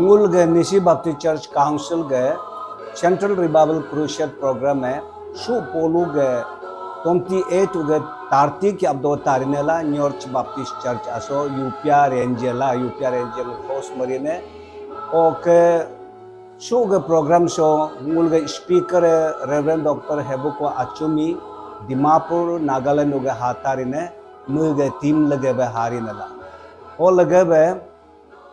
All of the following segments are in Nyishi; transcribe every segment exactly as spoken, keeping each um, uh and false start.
Ngul ge Nyishi Baptist Church Council ge Central Revival Crusade Program e su polu ge twenty-eight ge thirty ki abdo tarine la Nyorch Baptist Church aso Yupia Range la, Yupia Range ngul host marine. Oke, su ge program so ngul ge speaker e Reverend Doctor Hebuko Achumi, Dimapur, Nagaland uge hatarine, mu ge team lege be harine la. O lege be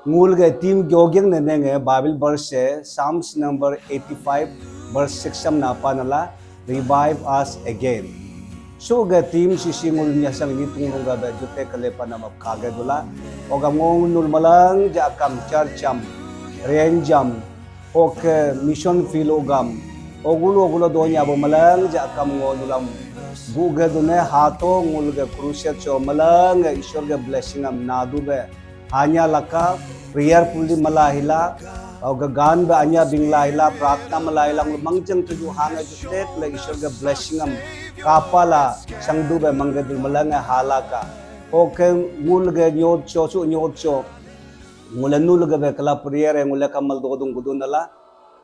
ngul ge team gyogeng nene nge Bible verse se Psalms number eighty-five verse six am napa nala, "Revive us again." Su ge team sisi ngul nyasang ni tungrung ga be jute kelepa nama kage dula. Ogam ngong nul malang ja akam church am, range am, oke mission field ogam, ogulu ogulu donya bo malang ja akam ngo nulam gu ge dune hato ngul ge crusade so malang ge Ishwar ge blessing am nadu be hanya laka, prayer puldi mala hila, au ga gan be anya bingla hila, pratna mala hila, ngul mangjang tuju hanga jutet le Ishwar ga blessing am kapala sangdu be manggadul malanga halaka. Oke, ngul ga nyot cho, su nyot cho. Ngul nul ga be kala prayer e ngul kamal dodung gudun la.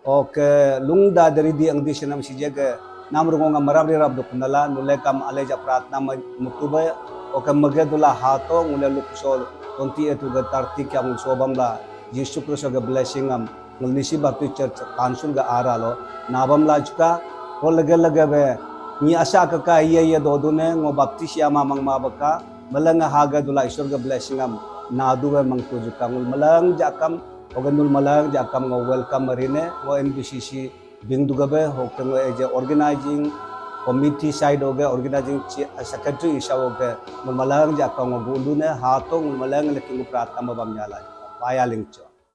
Oke, lungda dari di angdi senam sije ge nam rungo nga marap ri rap duk nala, nule kam aleja pratna ma-, mutu ba. Oke, mage dula hato ngule luk so twenty-eight ga thirty kya ngul sobam la Jisu Kristo ga blessing am ngul Nyishi Baptist Church Council ga ara lo nabam la juka. Ho lege lege be ni asa ka ka iya iya dodune ngo baptis ya mamang ma baka malang haga dula Isor ga blessing am nadu be mangtu juka ngul malang jakam. Oke, nul malang ja akam ngo welcome marine, ngo N B C C bing duga be, oke, ngo eje organizing committee side oke, organizing chi-, secretary isa oke, nul malang ja akam ngo gundu ne, hato nul malang leki ngo pratna ma bam nyala. Paya lingcho.